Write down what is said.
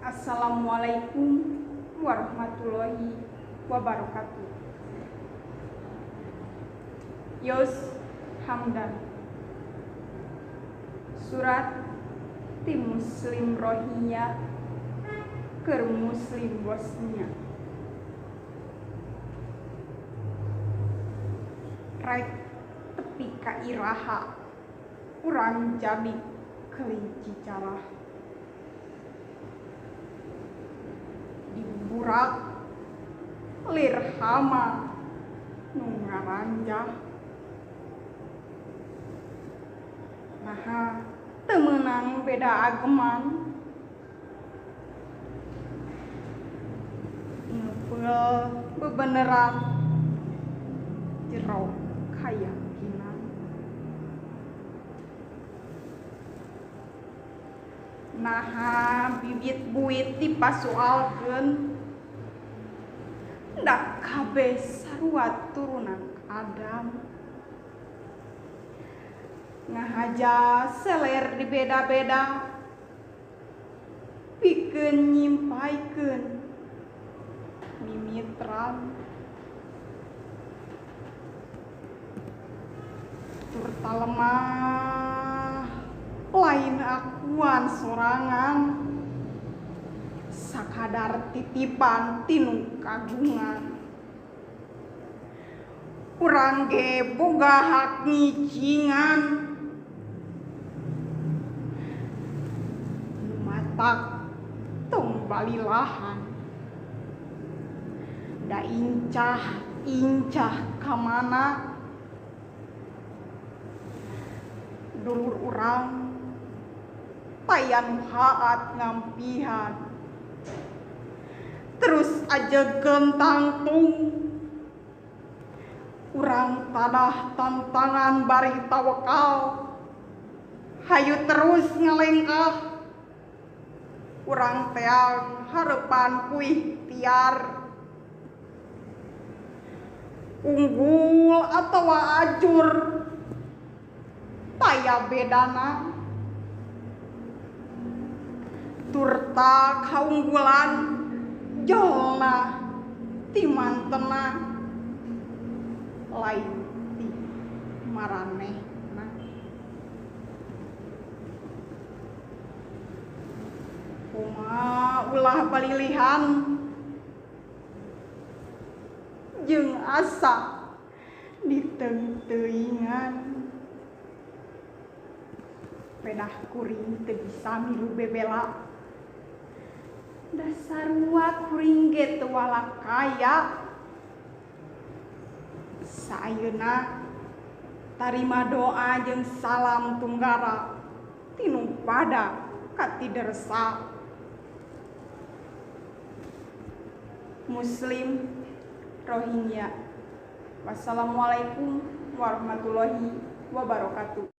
Assalamualaikum warahmatullahi wabarakatuh. Yos Hamdan. Surat ti Muslim Rohingya keur Muslim Bosnia. Rek tepi ka iraha urang jadi kelinci carah. Diburak lir hama nu ngaranjah. Naha teu meunang beda ageman. Ngepeul bebeneran jero kayakinan. Naha bibit buit dipasualkeun, da kabeh sarua turunan Adam. Ngahaja seler dibeda-beda, pikeun nyimpaikeun mimitran. Turta lemah lain akuan sorangan, sakadar titipan tinu kagungan. Urang ge boga hak ngicingan, nu matak tong balilahan. Da incah incah ka mana dulur urang taya nu haat ngampihan. Terus aja gentangtung urang tadah tantangan bari tawakal. Hayu terus ngalengkah urang teang harepan ku ikhtiar. Unggul atawa ajur taya bedana. Turta kaunggulan jolna ti mantena lain ti maranehna. Kumaha ulah balilihan jeung asa diteungteuingan. Pedah kuring teu bisa milu bebela, da sarua kuring ge teu walakaya. Sayeuna tarima doa jeung salam tunggara tinu pada katidersa. Muslim Rohingya. Wassalamualaikum warahmatullahi wabarakatuh.